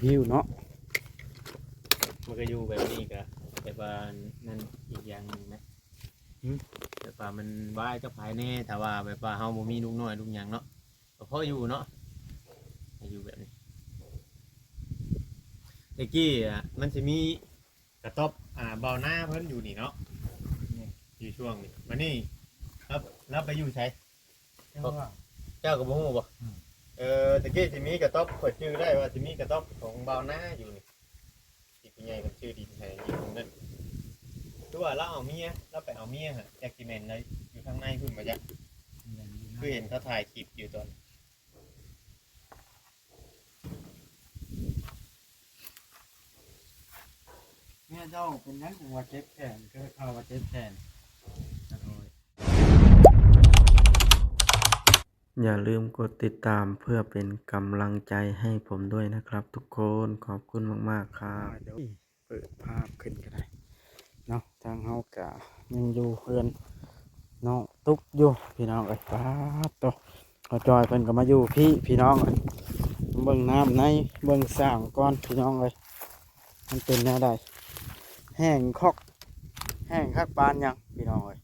ວິວເນາະ ມັນກໍຢູ່ແບບນີ້ກໍແບບວ່ານັ້ນອີກຢ່າງໜຶ່ງນະ ຫືມ ແບບວ່າມັນວາຍກັບໃຜແດ່ ຖ້າວ່າແບບວ່າເຮົາບໍ່ມີລູກນ້ອຍລູກຫຍັງເນາະ ກໍພໍຢູ່ເນາະ ຢູ່ແບບນີ້ ແຕ່ກີ້ອະ ມັນຊິມີກະຕ໊ອບ ອ່າ ບ່າວນາເພິ່ນຢູ່ນີ້ເນາະ ຢູ່ຊ່ວງນີ້ ບັດນີ້ລາວ ລາວໄປຢູ່ໃສ? ເຈົ້າວ່າ ເຈົ້າກໍບໍ່ຮູ້ບໍ່? ອືມ ເອີ ຕະກີ້ຊິມີກະຕ໊ອບ ຂ້ອຍຈື່ໄດ້ວ່າຊິມີກະຕ໊ອບຂອງບ່າວນາຢູ່ນີ້ ທີ່ຜູ້ໃຫຍ່ເພິ່ນຊື້ດິນໃຫ້ຢູ່ນັ້ນ ຄືວ່າລາວເອົາເມຍ ລາວໄປເອົາເມຍຫັ້ນ ຈັກຊິແມ່ນລາວຢູ່ທາງໃນພຸ້ນບໍ່ຈັກ ຄືເຫັນເຂົາຖ່າຍຄລິບຢູ່ຕອນ ເມຍເຈົ້າເປັນຫຍັງຈຶ່ງວ່າເຈັບແຂນ? ຄືຂ່າວວ່າເຈັບແຂນ. ຢ່າລືມກົດຕິດຕາມເພື່ອເປັນກຳລັງໃຈໃຫ້ຜົມດ້ວຍນະຄັບທຸກຄົນ. ຂອບຄຸນມາກໆ ຄັບ. ເປີດພາບຂຶ້ນກໍໄດ້ເນາະ. ທາງເຮົາກະຍັງຢູ່ເຮືອນນ້ອງຕຸກຢູ່ພີ່ນ້ອງເອີຍ. ປາດໂຕ ພໍ່ຈ້ອຍເພິ່ນກໍມາຢູ່ພີ້ພີ່ນ້ອງເອີຍ. ເບິ່ງນ້ຳໃນ ເບິ່ງສ້າງກ່ອນພີ່ນ້ອງເອີຍ ມັນເປັນແນວໃດ? ແຫ້ງຄັກ ແຫ້ງຄັກປານຫຍັງພີ່ນ້ອງເອີຍ.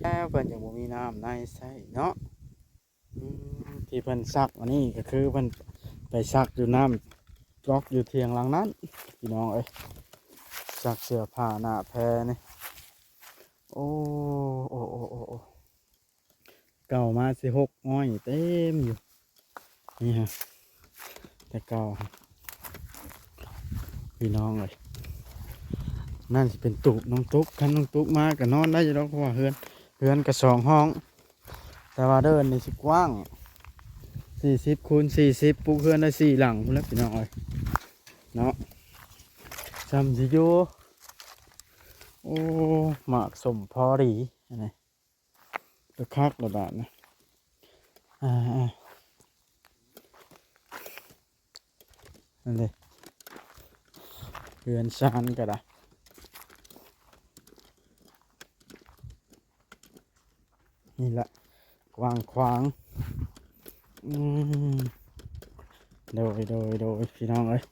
ແລ້ວເພິ່ນຍັງບໍ່ມີນ້ຳໃນໃຊ້ເນາະ. ອືມ ທີ່ເພິ່ນຊັກອັນນີ້ກໍຄືເພິ່ນໄປຊັກຢູ່ນ້ຳຈອກຢູ່ຖຽງຫຼັງນັ້ນພີ່ນ້ອງເອີຍ. ຊັກເສື້ອຜ້າໜ້າແພນີ້. ໂອ້ ໂອ້ ໂອ້ ໂອ້ ໂອ້ ເກົ່າມາຊິຫົກອ້ອຍເຕັມຢູ່. ນີ້ຮະ ແຕ່ເກົ່າຮະ ພີ່ນ້ອງເອີຍ. ນັ້ນຊິເປັນຕູບນ້ອງຕຸກ. ຄັນນ້ອງຕຸກມາກໍນອນໄດ້ຢູ່ດອກ ເພາະວ່າເຮືອນ ເຮືອນກໍສອງຫ້ອງ ແຕ່ວ່າເດີ່ນນີ້ຊິກວ້າງ ສີ່ສິບຄູນສີ່ສິບ ປຸກເຮືອນໄດ້ສີ່ຫຼັງພຸ້ນແຫຼະພີ່ນ້ອງເອີຍເນາະ. ຊ່ຳຊິຢູ່. ໂອ້ ໝາກສົ້ມພໍດີອັນນີ້. ກະຄັກລະບາດນະ. ອ່າ ອ່າ ນັ້ນເດ້ ເຮືອນຊານກໍໄດ້. ນີ້ລະ ກວ້າງຂວາງ. ອືມ ໂດຍ ໂດຍ ໂດຍ ພີ່ນ້ອງເອີຍ.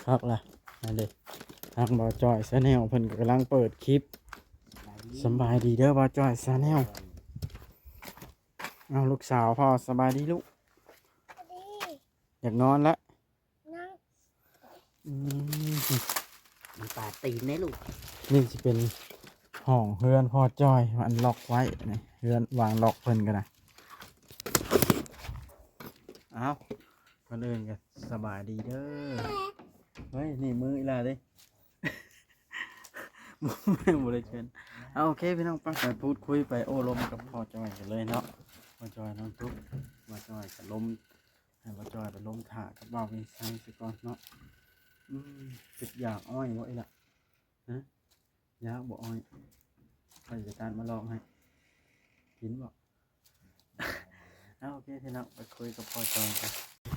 ຄັກລະ ນັ້ນເດ້ ທາງບ່າວຈ້ອຍແຊນແນວເພິ່ນກໍກຳລັງເປີດຄລິບ. ສະບາຍດີເດີບ່າວຈ້ອຍແຊນແນວ. ເອົາ ລູກສາວພໍ່ ສະບາຍດີລູກ. ສະບາຍດີ. ຢາກນອນລະ. ນອນ. ອືມ ມັນປາຕີນເດ້ລູກ. ນີ້ຊິເປັນຫ້ອງເຮືອນພໍ່ຈ້ອຍ ອັນລັອກໄວ້ນີ້ ເຮືອນວາງລັອກເພິ່ນກໍໄດ້. ເອົ້າ ກ່ອນອື່ນກໍສະບາຍດີເດີ. ເຮີ້ຍ ນີ້ມືອີ່ຫຼ້າເດ້ ບໍ່ໄດ້ເຊີນ. ເອົາ ໂອເຄ ພີ່ນ້ອງ ໄປ ໄປພູດຄຸຍ ໄປໂອ້ລົມກັບພໍ່ຈ້ອຍກັນເລີຍເນາະ. ພໍ່ຈ້ອຍນ້ອງຕຸກ ບ່າວຈ້ອຍກໍລົມ ໃຫ້ບ່າວຈ້ອຍໄປລົມຖ້າກັບບ່າວວິໄຊຊະກ່ອນເນາະ. ອືມ ຄິດຢາກອ້ອຍບໍ່ອີ່ຫຼ້າ? ຮະ ຢາກບໍ່ອ້ອຍ? ຂ້ອຍຈະຕັດມາລອງໃຫ້ກິນບໍ່? ເອົາ ໂອເຄ ພີ່ນ້ອງ ໄປຄຸຍກັບພໍ່ຈ້ອຍກັນ.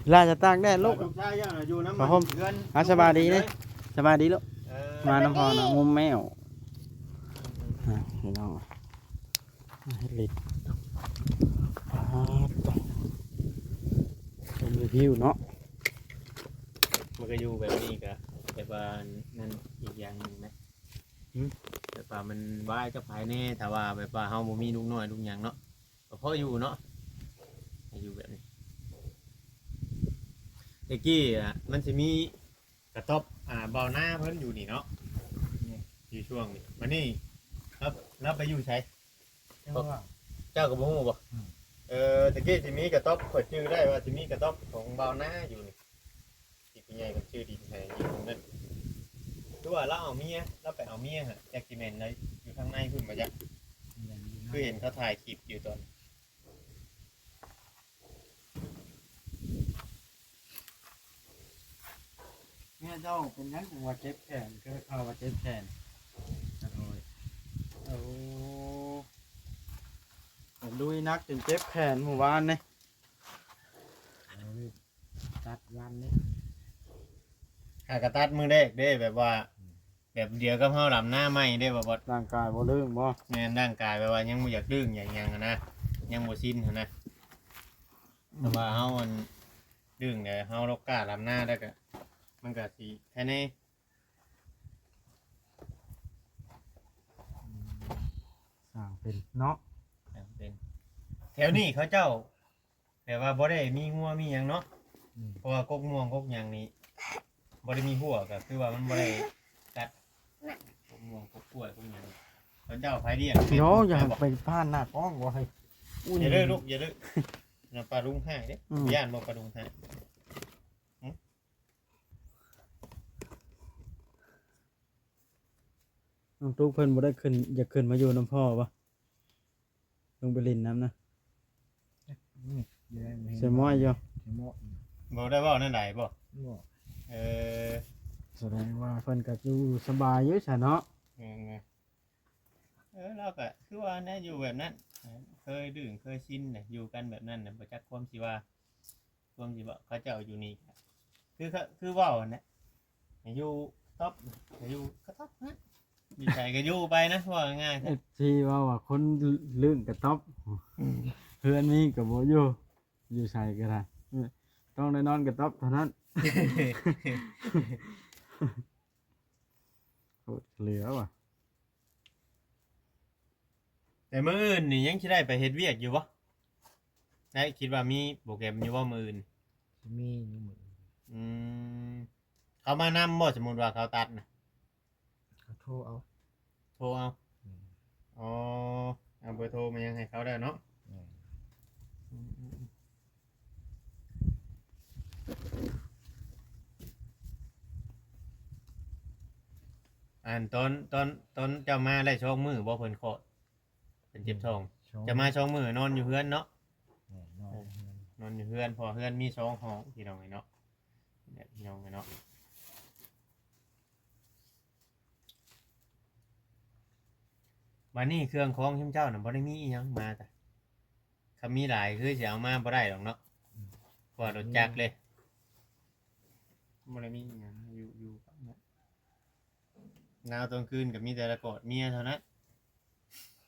ຫຼ້າຈະຕາກແດດລູກ. ລູກຊາຍເຈົ້ານະຢູ່ນຳ ຜ້າຫົ່ມ ເຮືອນ. ອ່າ ສະບາຍດີເດ້. ສະບາຍດີລູກ. ເອີ ມານຳພໍ່ນະ ມຸມແມວ. ອ່າ ພີ່ນ້ອງ ເຮັດລິດ ປາດໂຕ ຊົມວິວເນາະ. ມັນກໍຢູ່ແບບນີ້ກໍແບບວ່ານັ້ນອີກຢ່າງໜຶ່ງນະ. ຫືມ ແບບວ່າມັນວາຍກັບໃຜແດ່ ຖ້າວ່າແບບວ່າເຮົາບໍ່ມີລູກນ້ອຍລູກຫຍັງເນາະ ກໍພໍຢູ່ເນາະ ຢູ່ແບບນີ້. ແຕ່ກີ້ອະ ມັນຊິມີກະຕ໊ອບ ອ່າ ບ່າວນາເພິ່ນຢູ່ນີ້ເນາະ ຢູ່ຊ່ວງນີ້. ບັດນີ້ລາວ ລາວໄປຢູ່ໃສ? ເຈົ້າວ່າ ເຈົ້າກໍບໍ່ຮູ້ບໍ່? ອືມ ເອີ ແຕ່ກີ້ຊິມີກະຕ໊ອບ ຂ້ອຍຈື່ໄດ້ວ່າຊິມີກະຕ໊ອບຂອງບ່າວນາຢູ່ນີ້ ທີ່ຜູ້ໃຫຍ່ເພິ່ນຊື້ດິນໃຫ້ຢູ່ນັ້ນ. ຄືວ່າລາວເອົາເມຍ ລາວໄປເອົາເມຍຫັ້ນ ຈັກຊິແມ່ນລາວຢູ່ທາງໃນພຸ້ນບໍ່ຈັກ ຄືເຫັນເຂົາຖ່າຍຄລິບຢູ່ຕອນ ເມຍເຈົ້າເປັນຫຍັງຈຶ່ງວ່າເຈັບແຂນ? ຄືຂ່າວວ່າເຈັບແຂນ. ໂອ້ຍ ໂອ້ ລຸຍໜັກຈົນເຈັບແຂນມື້ວານນີ້. ຕັດວັນນີ້ ຫາກະຕັດມື້ແລກເດ້ ແບບວ່າ ອືມ ແບບດຽວກັບເຮົາດຳນາໃໝ່ເດ້ ບໍ່ບອດ. ຮ່າງກາຍບໍ່ລື່ງບໍ່? ແມ່ນ ຮ່າງກາຍແບບວ່າຍັງບໍ່ຢາກດຶງ ຢາກຫຍັງຫັ້ນນະ ຍັງບໍ່ຊິນຫັ້ນນະ. ແຕ່ວ່າເຮົາອັນດຶງແລ້ວ ເຮົາລົກກ້າດຳນາແລ້ວກະ ມັນກະຊິໄຄແນ່. ສ້າງເປັນເນາະ ສ້າງເປັນ. ແຖວນີ້ເຂົາເຈົ້າ ແບບວ່າບໍ່ໄດ້ມີງົວມີຫຍັງເນາະ ອືມ ເພາະວ່າກົກມ່ວງກົກຫຍັງນີ້ ບໍ່ໄດ້ມີຮົ້ວ ກໍຄືວ່າມັນບໍ່ໄດ້ຕັດ ກົກມ່ວງກົກກ້ວຍກົກຫຍັງ ເຂົາເຈົ້າໃຜລ້ຽງເປັນ ໂອ້ ຢ່າໄປຜ່ານໜ້າກ້ອງ ບໍ່ໃຫ້. ອຸ້ຍ ຢ່າເດີລູກ ຢ່າເດີ ນຳປາລຸງຮ້າຍເດ້ ອືມ ຢ້ານບໍ່ປາລຸງຮ້າຍ? ຫຶ? ນ້ອງຕຸກເພິ່ນບໍ່ໄດ້ຂຶ້ນ ຢາກຂຶ້ນມາຢູ່ນຳພໍ່ບໍ່? ລົງໄປຫຼິ້ນນຳນະ ອືມ ໃສ່ໝ້ອຍຢູ່ ໃສ່ໝ້ອຍຢູ່. ບໍ່ໄດ້ເວົ້າແນວໃດບໍ່? ບໍ່. ເອີ ສະແດງວ່າເພິ່ນກໍຢູ່ສະບາຍຢູ່ຊະເນາະ. ແມ່ນໆ. ເອີ ລາວກໍຄືວ່າແນວຢູ່ແບບນັ້ນ ເຄີຍດື້ເຄີຍຊິນແຫຼະ ຢູ່ກັນແບບນັ້ນນະ ບໍ່ຈັກຄວາມຊິວ່າ ຄວາມຊິເວົ້າ ເຂົາເຈົ້າຢູ່ນີ້ ຄື ຄືເວົ້າຫັ້ນແຫຼະ ໃຫ້ຢູ່ກະຕ໊ອບ ໃຫ້ຢູ່ກະຕ໊ອບນະ ຢູ່ໃສກໍຢູ່ໄປນະ ເວົ້າງ່າຍໆ. ເອັຟຊີເວົ້າວ່າຄົນລຶ້ງກະຕ໊ອບ ອືມ ເຮືອນມີກໍບໍ່ຢູ່ ຢູ່ໃສກໍໄດ້ ຕ້ອງໄດ້ນອນກະຕ໊ອບເທົ່ານັ້ນ. ໂຄດເຫຼືອວ່າ. ແຕ່ມື້ອື່ນນີ້ຍັງຊິໄດ້ໄປເຮັດວຽກຢູ່ບໍ່? ໄດ້ ຄິດວ່າມີໂປຣແກຣມຢູ່ບໍ່ມື້ອື່ນ? ຊິມີຢູ່ມື້ອື່ນ. ອືມ ເຂົາມານຳບໍ່? ສົມມຸດວ່າເຂົາຕັດນະ ເຂົາໂທເອົາ. ໂທເອົາ. ແມ່ນ. ອໍ ເອົາເບີໂທມາຫຍັງໃຫ້ເຂົາແລ້ວເນາະ. ແມ່ນ. ອືມໆໆ. ອັນຕອນ ຕອນ ຕອນເຈົ້າມາໄດ້ສອງມື້ບໍ່ ເພິ່ນຄອດ ເພິ່ນເຈັບທ້ອງ? ສອງ ເຈົ້າມາສອງມື້ ນອນຢູ່ເຮືອນເນາະ? ແມ່ນ ນອນຢູ່ເຮືອນ ນອນຢູ່ເຮືອນ ເພາະເຮືອນມີສອງຫ້ອງ ພີ່ນ້ອງເອີຍເນາະ ແບບ ພີ່ນ້ອງເອີຍເນາະ. ບາດນີ້ເຄື່ອງຂອງເຈົ້ານະ ບໍ່ໄດ້ມີອີ່ຫຍັງມາກະ ຄັນມີຫຼາຍຄືຊິເອົາມາບໍ່ໄດ້ດອກເນາະ ອືມ ເພາະວ່າລົດຈັກເດ້ ບໍ່ໄດ້ມີອີ່ຫຍັງ ຢູ່ ຢູ່ກັບເນາະ ໜາວຕອນຄືນກໍມີແຕ່ລະກອດເມຍເທົ່ານັ້ນ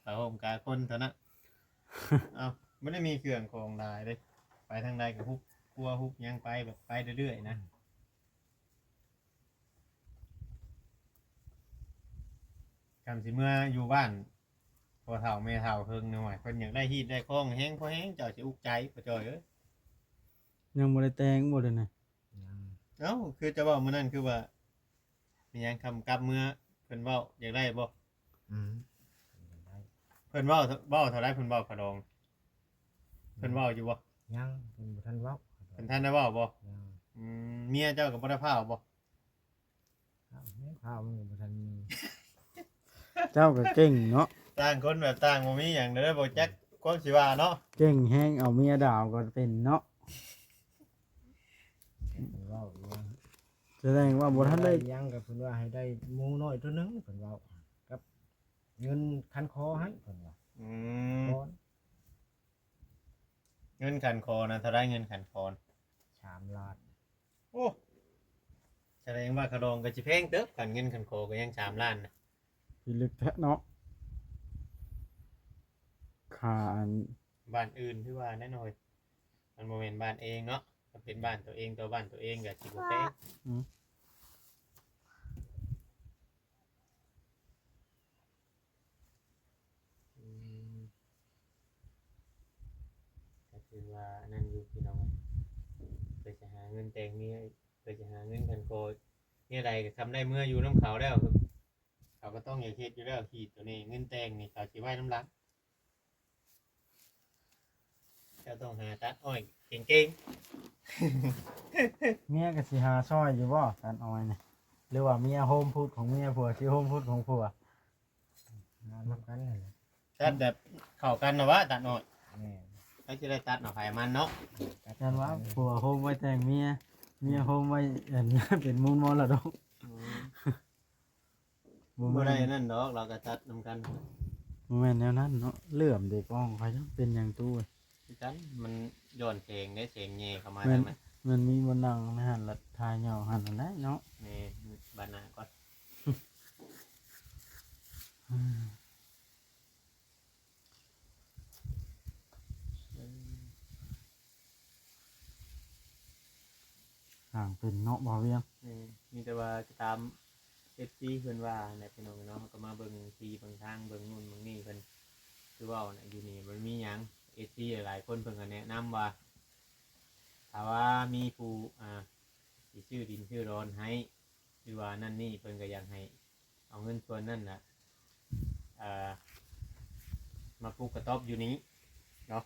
ຜ້າຫົ່ມກາຄົນເທົ່ານັ້ນ. ເອົ້າ ບໍ່ໄດ້ມີເຄື່ອງຂອງຫຼາຍເດ້ ໄປທາງໃດກໍຮຸບຄົວຮຸບຫຍັງໄປ ແບບໄປເລື້ອຍໆນະ. ອືມ ຄັນຊິເມືອຢູ່ບ້ານພໍ່ເຖົ້າແມ່ເຖົ້າເຄິ່ງໜ່ອຍ ເພິ່ນຢາກໄດ້ຮີດໄດ້ຄອງແຮງພໍແຮງ ເຈົ້າຊິອຸກໃຈ ພໍ່ຈ້ອຍເອີຍ. ຍັງບໍ່ໄດ້ແຕ່ງບໍ່ເດນີ້? ຍັງ. ເອົ້າ ຄືເຈົ້າເວົ້າມື້ນັ້ນ ຄືວ່າມີຫຍັງ ຄຳກັບເມືອ ເພິ່ນເວົ້າຢາກໄດ້ບໍ່? ອືມ ເພິ່ນຢາກໄດ້. ເພິ່ນເວົ້າ ເວົ້າເທົ່າໃດ ເພິ່ນເວົ້າຄ່າດອງ? ເພິ່ນເວົ້າຢູ່ບໍ່? ຍັງ ເພິ່ນບໍ່ທັນເວົ້າ. ເພິ່ນທັນໄດ້ເວົ້າບໍ່? ຍັງ. ອືມ ເມຍເຈົ້າກໍບໍ່ໄດ້ພ້າວບໍ່? ພ້າວ ແມ່ນພ້າວມັນກໍບໍ່ທັນມີ. ເຈົ້າກໍເກັ່ງເນາະ ຕ່າງຄົນແບບຕ່າງ ບໍ່ມີຫຍັງເດີ ບໍ່ຈັກຄວາມຊິວ່າເນາະ. ເກັ່ງແຮງ ເອົາເມຍດາວກໍເປັນເນາະ. ເພິ່ນເວົ້າຢູ່ວ່າ ສະແດງວ່າບໍ່ທັນໄດ້ຫຍັງ ກໍເພິ່ນວ່າໃຫ້ໄດ້ໝູນ້ອຍໂຕໜຶ່ງ ເພິ່ນເວົ້າ ກັບເງິນຂັນຄໍໃຫ້ ເພິ່ນວ່າ. ອືມ ເງິນຂັນຄໍນະ ເທົ່າໃດເງິນຂັນຄໍ? ສາມລ້ານ. ໂອ້ ສະແດງວ່າຄ່າດອງກໍຊິແພງເຕີບ ຄັນເງິນຂັນຄໍກໍຍັງສາມລ້ານນະ. ພິລຶກແທ້ເນາະ ຄ່າອັນ ບ້ານອື່ນຄືວ່າແນ່ນອນ ມັນບໍ່ແມ່ນບ້ານເອງເນາະ ຖ້າເປັນບ້ານຕົວເອງ ຕົວບ້ານຕົວເອງກໍຊິບໍ່ແພງ. ອືມ. ອືມ ກໍຖືວ່າອັນນັ້ນຢູ່ພີ່ນ້ອງ ເພື່ອຈະຫາເງິນແຕ່ງເມຍ ເພື່ອຈະຫາເງິນກັນກໍແນວໃດກໍຄຳໄດ້ເມືອຢູ່ນຳເຂົາແລ້ວ ເຂົາກໍຕ້ອງຢາກເຮັດຢູ່ແລ້ວ ຮີດໂຕນີ້ ເງິນແຕ່ງນີ້ເຂົາຊິໄວ້ນຳຫຼັງ. ເຈົ້າຕ້ອງຫາຕັດອ້ອຍເກັ່ງໆ. ເມຍກໍຊິຫາຊ່ອຍຢູ່ບໍ່ ຕັດອ້ອຍນີ້ ຫຼືວ່າເມຍໂຮມພຸດຂອງເມຍ ຜົວຊິໂຮມພຸດຂອງຜົວ? ນອນນຳກັນຫັ້ນແຫຼະ ຕັດແບບເຂົ້າກັນນະວະ ຕັດອ້ອຍ. ແມ່ນ. ໃຜຊິໄດ້ຕັດເອົາໃຜມັນເນາະ. ຕັດ ຢ້ານວ່າຜົວໂຮມໄວ້ແຕ່ງເມຍ ເມຍໂຮມໄວ້ ອັນ ເປັນມູນມໍລະດົກ. ອືມ. ບໍ່ ບໍ່ໄດ້ອັນນັ້ນດອກ ລາວກໍຕັດນຳກັນ. ບໍ່ແມ່ນແນວນັ້ນເນາະ ເຫຼື້ອມເດກ້ອງຂ້ອຍຈັກເປັນຫຍັງຕູ້ເອີຍ. ຄືກັນ ມັນຍ້ອນແສງເດ້ ແສງແຍ່ເຂົ້າມາ ແມ່ນ ທາງນັ້ນ ມັນມີບ່ອນນັ່ງໃນຫັ້ນ ລະຖ່າຍຫຍໍ້ຫັ້ນຫັ້ນແຫຼະເນາະ. ແມ່ນ ບາດໜ້າກ່ອນ. ເອີ ສ້າງເປັນເນາະ ບໍ່ວຽງ. ແມ່ນ ມີແຕ່ວ່າ ຕາມເອັຟຊີເພິ່ນວ່າແຫຼະ ພີ່ນ້ອງເນາະ. ເຮົາກໍມາເບິ່ງທີ່ເບິ່ງທາງ ເບິ່ງນູ້ນເບິ່ງນີ້ເພິ່ນ ຄືເວົ້ານະ ຢູ່ນີ້ມັນມີຫຍັງ ເອັຟຊີຫຼາຍໆຄົນເພິ່ນກໍແນະນຳວ່າ ຖ້າວ່າມີຜູ້ ອ່າ ຊິຊື້ດິນຊື້ດອນໃຫ້ ຫຼືວ່ານັ້ນນີ້ ເພິ່ນກໍຢາກໃຫ້ ເອົາເງິນສ່ວນນັ້ນນະ ເອີ ມາປູກກະຕ໊ອບຢູ່ນີ້ເນາະ.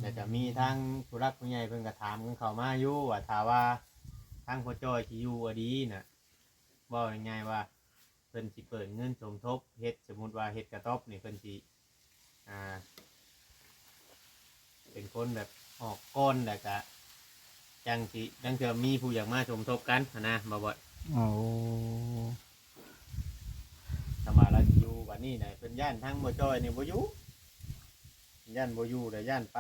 ແລ້ວກະມີທາງຜູ້ຫຼັກຜູ້ໃຫຍ່ເພິ່ນກະຖາມກັນເຂົ້າມາຢູ່ວ່າ ຖ້າວ່າທາງພໍ່ຈ້ອຍຊິຢູ່ອະດີນະ ເວົ້າງ່າຍໆວ່າ ເພິ່ນຊິເປີດເງິນສົມທົບເຮັດ ສົມມຸດວ່າເຮັດກະຕ໊ອບນີ້ ເພິ່ນຊິ ອ່າ ເປັນຄົນແບບອອກກ່ອນ ແລ້ວກະຈັ່ງຊິ ລາງເທື່ອມີຜູ້ຢາກມາສົມທົບກັນຫັ້ນນະ ບໍ່ບອດ. ໂອ້ ຄັນວ່າລາວຊິຢູ່ບາດນີ້ນະ ເພິ່ນຢ້ານທາງບໍ່ຈ່ອຍນີ້ບໍ່ຢູ່ ຢ້ານບໍ່ຢູ່ແລ້ວຢ້ານໄປ.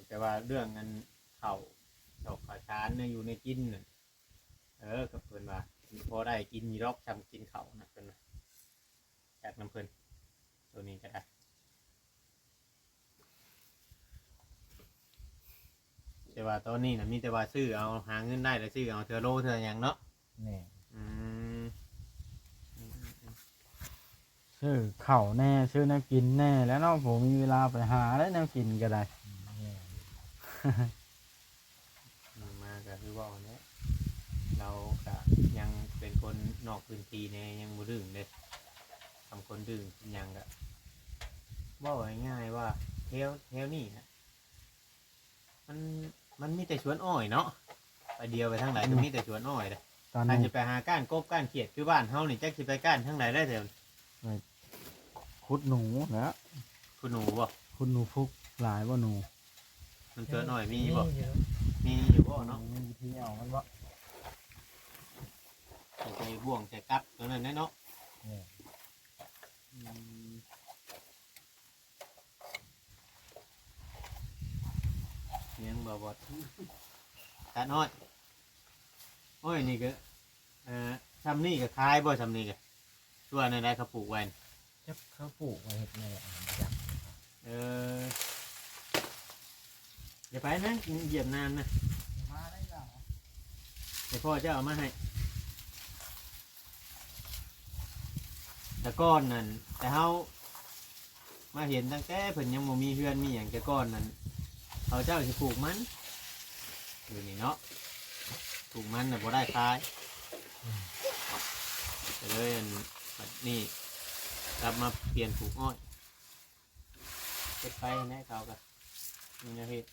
ແຕ່ວ່າເລື່ອງອັນເຂົ້າດອກເຂົ້າສານ ແນວຢູ່ແນວກິນນະ ເອີ ກໍເພິ່ນວ່າພໍໄດ້ກິນຢູ່ດອກ ຊ່ຳກິນເຂົ້ານະ ເພິ່ນວ່າ. ຈັກນຳເພິ່ນ ໂຕນີ້ກໍໄດ້ ແຕ່ວ່າຕອນນີ້ນະ ມີແຕ່ວ່າຊື້ເອົາ ຫາເງິນໄດ້ແລ້ວຊື້ເອົາເທື່ອໂລເທື່ອຫຍັງເນາະ. ແມ່ນ ອືມ ຊື້ເຂົ້າແດ່ ຊື້ແນວກິນແດ່ແລ້ວເນາະ ບໍ່ມີເວລາໄປຫາແລ້ວ ແນວກິນກໍໄດ້. ແມ່ນ ອືມ ມາກໍຄືເວົ້າຫັ້ນແຫຼະ ລາວກໍຍັງເປັນຄົນນອກພື້ນທີ່ແດ່ ຍັງບໍ່ດຶ້ງເດ້. ຄຳຄົນດຶ້ງຫຍັງກໍ ເວົ້າງ່າຍໆວ່າ ແຖວ ແຖວນີ້ນະ ມັນ ມັນມີແຕ່ສວນອ້ອຍເນາະ ໄປດຽວໄປທາງໃດກໍມີແຕ່ສວນອ້ອຍເດ້. ຄັນຊິໄປຫາກ້ານກົບກ້ານຂຽດຄືບ້ານເຮົານີ້ ຈັກຊິໄປກ້ານທາງໃດໄດ້ແຖວ ໄປ ຂຸດໜູແຫຼະ. ຂຸດໜູບໍ່? ຂຸດໜູພຸກຫຼາຍບໍ່ໜູ? ມັນເກີດໜ້ອຍມີຢູ່ບໍ່? ມີຢູ່ ມີຢູ່ບໍ່ເນາະ? ມີວິທີເອົາມັນບໍ່? ໃສ່ບ່ວງໃສ່ກັບຕົວນັ້ນແຫຼະເນາະ. ແມ່ນ ອືມ ຍັງບໍ່ບອດ ຕັດອ້ອຍ. ໂອ້ຍ ນີ້ກໍ ເອີ ຊ່ຳນີ້ກໍຂາຍບໍ່? ຊ່ຳນີ້ກໍ ຊົ່ວແນວໃດເຂົາປູກໄວ້ນະ? ຈັກເຂົາປູກໄວ້ເຮັດແນວໃດ ບໍ່ຈັກ. ເອີ ຢ່າໄປນະ ຢຽບນ້ຳນະ. ມາໄດ້ລະ ໃຫ້ພໍ່ເຈົ້າເອົາມາໃຫ້. ແຕ່ກ່ອນນັ້ນ ແຕ່ເຮົາມາເຫັນຕັ້ງແຕ່ເພິ່ນຍັງບໍ່ມີເຮືອນມີຫຍັງ ແຕ່ກ່ອນນັ້ນ ເຂົາເຈົ້າຊິປູກມັນຢູ່ນີ້ເນາະ ປູກມັນນະບໍ່ໄດ້ຂາຍ ກໍເລີຍອັນ ບັດນີ້ກັບມາປ່ຽນປູກອ້ອຍ. ເຮັດໄປແນ່ເຂົາກໍມີແນວເຮັດ.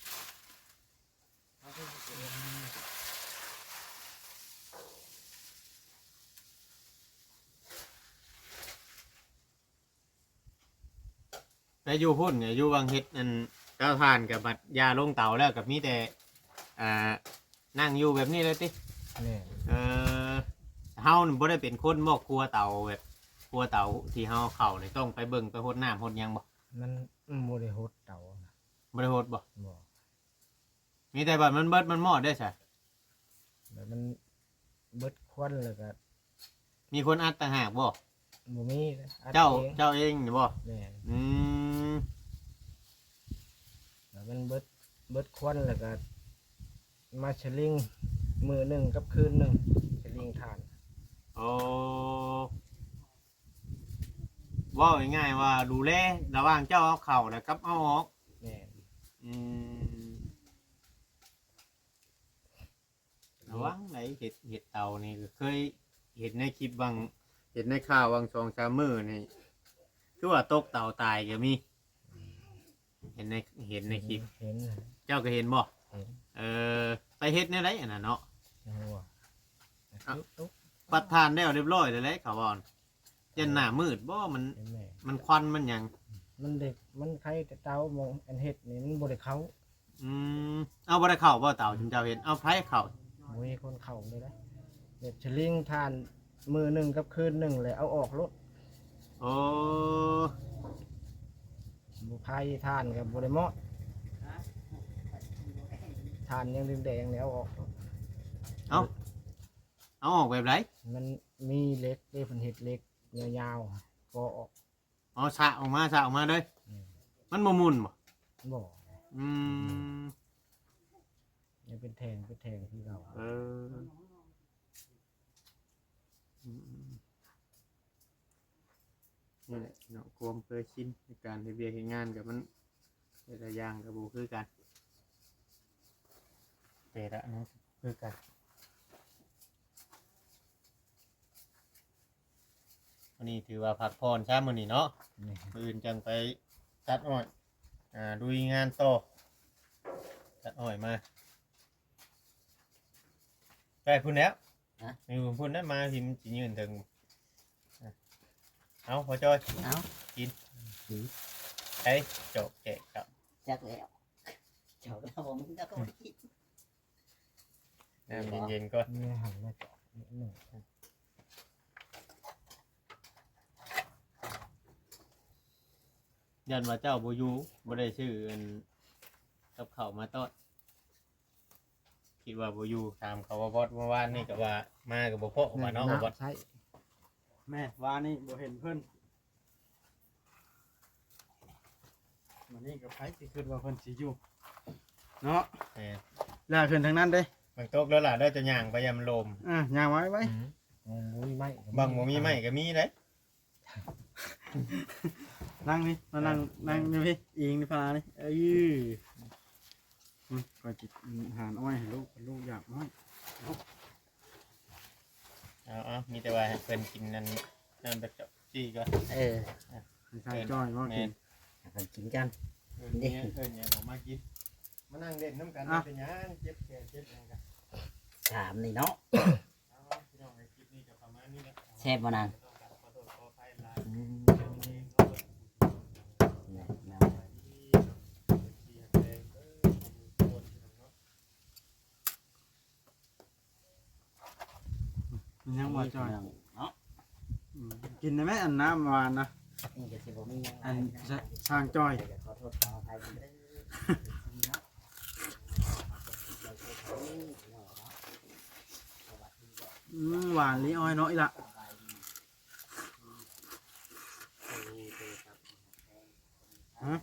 ໄປຢູ່ພຸ້ນ ຢູ່ວັງເຮັດອັນເຕົາຖ່ານ ກໍບັດຢ່າລົງເຕົາແລ້ວ ກໍມີແຕ່ ອ່າ ນັ່ງຢູ່ແບບນີ້ເລີຍຕິ? ແມ່ນ ເອີ ເຮົານີ້ບໍ່ໄດ້ເປັນຄົນບໍ່ຄົວເຕົາ ແບບຄົວເຕົາທີ່ເຮົາເຂົ້ານີ້ ຕ້ອງໄປເບິ່ງໄປຫົດນ້ຳຫົດຫຍັງບໍ່? ມັນ ມັນບໍ່ໄດ້ຫົດເຕົານະ. ບໍ່ໄດ້ຫົດບໍ່? ບໍ່. ມີແຕ່ວ່າມັນເບິດມັນມອດເດ້ຊະ? ແບບມັນເບິດຄວັນແລ້ວກໍ ມີຄົນອັດຕ່າງຫາກບໍ່? ບໍ່ມີ ອັດເອງ. ເຈົ້າ ເຈົ້າເອງນີ້ບໍ່? ແມ່ນ ອືມ ແລ້ວມັນເບິດ ເບິດຄວັນແລ້ວກໍມາສະລິງມື້ໜຶ່ງກັບຄືນໜຶ່ງ ສະລິງຖ່ານ. ໂອ້ ເວົ້າງ່າຍໆວ່າດູແລລະຫວ່າງເຈົ້າເອົາເຂົ້າ ແລະ ກັບເອົາອອກ. ແມ່ນ ອືມ ລະວັງໄດ໋ ເຮັດ ເຮັດເຕົານີ້ ກໍເຄີຍເຫັນໃນຄລິບຫວ່າງ ເຫັນໃນຂ່າວຫວ່າງສອງສາມມື້ນີ້ ຄືວ່າຕົກເຕົາຕາຍກໍມີ. ເຫັນໃນ ເຫັນໃນຄລິບ ເຫັນ ເຈົ້າກໍເຫັນບໍ່? ເຫັນ ເອີ ໄປເຮັດແນວໃດອັນນັ້ນເນາະ? ໂອ້ ເອົາ ຕັດຖ່ານແລ້ວຮຽບຮ້ອຍແລ້ວແຫຼະ ເຂົາວ່າ ຢ້ານໜ້າມືດບໍ່? ມັນ ມັນຄວັນມັນຫຍັງ ມັນເດັກ ມັນໄຄແຕ່ເຕົາ ມອງອັນເຮັດນີ້ມັນບໍ່ໄດ້ເຂົ້າ. ອືມ ເອົາ ບໍ່ໄດ້ເຂົ້າບໍ່ເຕົາ ຈຸມເຈົ້າເຮັດ ເອົາໃຜເຂົ້າ? ບໍ່ມີຄົນເຂົ້າເລີຍນະ ແບບສະລິງຖ່ານມື້ໜຶ່ງກັບຄືນໜຶ່ງ ແລ້ວເອົາອອກໂລດ. ໂອ້ ບໍ່ໄພຖ່ານກໍບໍ່ໄດ້ມອດ ຖ່ານຍັງແດງໆ ແລ້ວເອົາອອກໂລດ. ເອົາ ເອົາອອກແບບໃດ? ມັນມີເຫຼັກເດ້ ເພິ່ນເຮັດເຫຼັກຍາວໆ ກໍອອກ. ອໍ ສະອອກມາ ສະອອກມາເລີຍ. ອືມ ມັນບໍ່ໝຸ່ນບໍ່? ບໍ່. ອືມ ຍັງເປັນ ແທງ ເປັນແທງຄືເກົ່າ. ເອີ ອືມ ນີ້ແຫຼະເນາະ ຄວາມເຄີຍຊິນໃນການເຮັດວຽກເຮັດງານກໍມັນ ແຕ່ລະຢ່າງກໍບໍ່ຄືກັນ ແຕ່ລະອັນນັ້ນຄືກັນ. ມື້ນີ້ຖືວ່າພັກຜ່ອນຊະມື້ນີ້ເນາະ. ແມ່ນ. ມື້ອື່ນຈັ່ງໄປຕັດອ້ອຍ ອ່າ ລຸຍງານຕໍ່ ຕັດອ້ອຍມາ. ໄປພຸ້ນແລ້ວ. ຮະ? ຢູ່ພຸ້ນນະ ມາທີ່ມັນຊິຍື່ນເຖິງ. ເອົາ ພໍ່ຈ້ອຍ ເອົາ ກິນ ກິນ. ໃຜຈອກແຈກເຂົ້າ? ຈັກແລ້ວ ເຈົ້າລາວບໍ່ມີ ລາວກໍບໍ່ໄດ້ກິນ. ນ້ຳເຢັນໆກ່ອນ. ມີອາຫານມາຈອກນິດໜຶ່ງ. ຢ້ານວ່າເຈົ້າບໍ່ຢູ່ ບໍ່ໄດ້ຊື້ອັນກັບເຂົ້າມາຕ້ອນ. ຄິດວ່າບໍ່ຢູ່ ຖາມເຂົາວ່າບອດ ເມື່ອວານນີ້ກໍວ່າມາກໍບໍ່ພໍ້ວ່າເນາະ ບໍ່ບອດ. ແມ່ນ ວານນີ້ບໍ່ເຫັນເພິ່ນ ມື້ນີ້ກໍໃຜຊິຄິດວ່າເພິ່ນຊິຢູ່ເນາະ. ແມ່ນ. ລາຂຶ້ນທາງນັ້ນເດ້ ບັງຕົກແລ້ວລະ ໄດ້ແຕ່ຍ່າງໄປ ຢ່າມັນລົມ. ເອີ ຍ່າງໄວ້ໄວ້. ອືມ ບໍ່ມີໄມ້ກໍມີ ບັງບໍ່ມີໄມ້ກໍມີເດ້. ນັ່ງນີ້ ມານັ່ງ ເອີ ນັ່ງຢູ່ພີ້ ອີງນີ້ພານີ້. ເອີ ອືມ ຂ້ອຍຊິຫາອ້ອຍໃຫ້ລູກ ລູກຢາກອ້ອຍ. ເອົາ ເອົາ ມີແຕ່ວ່າໃຫ້ເພິ່ນກິນນັ້ນ ນັ້ນໄປເຈາະຈີ່ກ່ອນ. ເອີ ໃຫ້ຊ່າງຈ້ອຍບໍ່ກິນ ໃຫ້ເພິ່ນກິນກັນ. ເອີ້ນເມຍ ເອີ້ນຫຍັງອອກມາກິນ ມານັ່ງເລ່ນນຳກັນ. ເປັນຫຍັງ ເຈັບແຂນເຈັບຫຍັງກັນ ຖາມນີ້ເນາະ. ເອົາ ພີ່ນ້ອງເອີຍ ຄລິບນີ້ກໍປະມານນີ້ແຫຼະ. ແຊບບໍ່ນາງ? ອືມ ແມ່ນ ຍັງບໍ່ຈ່ອຍເນາະ. ອືມ ກິນໄດ້ໄໝ ອັນນ້ຳຫວານນະ? ນີ້ກໍຊິບໍ່ມີຫຍັງຫຼາຍ ອັນ ຊ່າງຈ່ອຍ. ຂໍໂທດຂໍອະໄພເດີ ເອັຟຊີເນາະ. ອືມ ຫວານລີອ້ອຍເນາະ ອີ່ຫຼະ. ຮະ?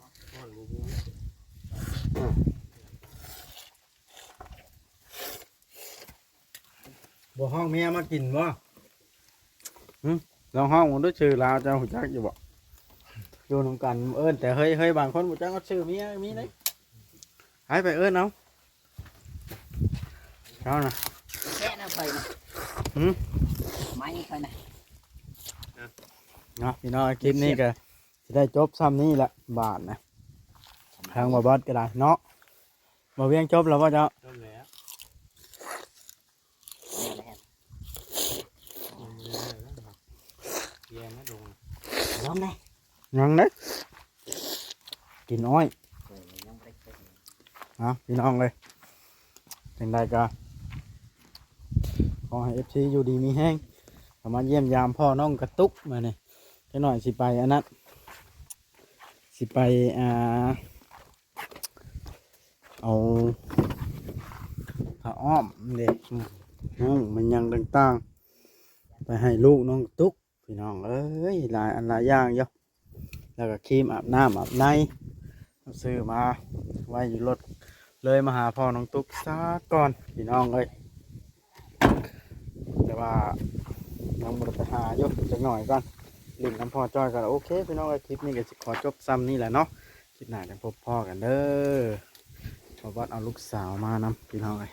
ບໍ່ຮ້ອງເມຍມາກິນບໍ່? ຫຶ? ລອງຮ້ອງເບິ່ງດູ ຊື່ລາວເຈົ້າຮູ້ຈັກຢູ່ບໍ່? ຢູ່ນຳກັນເອີ້ນແຕ່ເຮີ້ຍໆ ບາງຄົນບໍ່ຈັກຮອດຊື່ເມຍມີເດ້. ໃຫ້ໄປເອີ້ນເອົາ ເຈົ້ານະ. ແຊະນະຂ້ອຍນະ. ຫຶ? ໄມ້ຂ້ອຍນະ. ເນາະ ພີ່ນ້ອງ ຄລິບນີ້ກໍຊິໄດ້ຈົບຊ່ຳນີ້ລະບາດນະ ທາງບໍ່ບອດກໍໄດ້ເນາະ. ບໍ່ວຽງຈົບແລ້ວບໍ່ເຈົ້າ? ຈົບແລ້ວ. ຍັງເດ້ ກິນອ້ອຍ. ເອົາ ພີ່ນ້ອງເອີຍ ຈັ່ງໃດກໍຂໍໃຫ້ເອັຟຊີຢູ່ດີມີແຮງ ເຂົ້າມາຢ້ຽມຢາມພໍ່ນ້ອງກະຕຸກມື້ນີ້. ຈັກໜ້ອຍຊິໄປອັນນັ້ນ ຊິໄປ ອ່າ ເອົາຜ້າອ້ອມເດ້ ຫຸ້ງແມ່ນຫຍັງຕ່າງໆ ໄປໃຫ້ລູກນ້ອງຕຸກ ພີ່ນ້ອງເອີຍ ຫຼາຍອັນຫຼາຍຢ່າງຢູ່. ແລ້ວກໍຄຣີມອາບນ້ຳອາບໃນ ຊື້ມາໄວ້ຢູ່ລົດ ເລີຍມາຫາພໍ່ນ້ອງຕຸກຊະກ່ອນ ພີ່ນ້ອງເອີຍ. ແຕ່ວ່າຍັງບໍ່ໄດ້ໄປຫາຢູ່ ຈັກໜ້ອຍກ່ອນ ຫຼິ້ນນຳພໍ່ຈ້ອຍກ່ອນ. ໂອເຄ ພີ່ນ້ອງເອີຍ ຄລິບນີ້ກໍຊິຂໍຈົບຊ່ຳນີ້ແຫຼະເນາະ. ຄລິບໜ້າຈັ່ງພົບພໍ້ກັນເດີ. ບ່າວບອດເອົາລູກສາວມານຳ ພີ່ນ້ອງເອີຍ.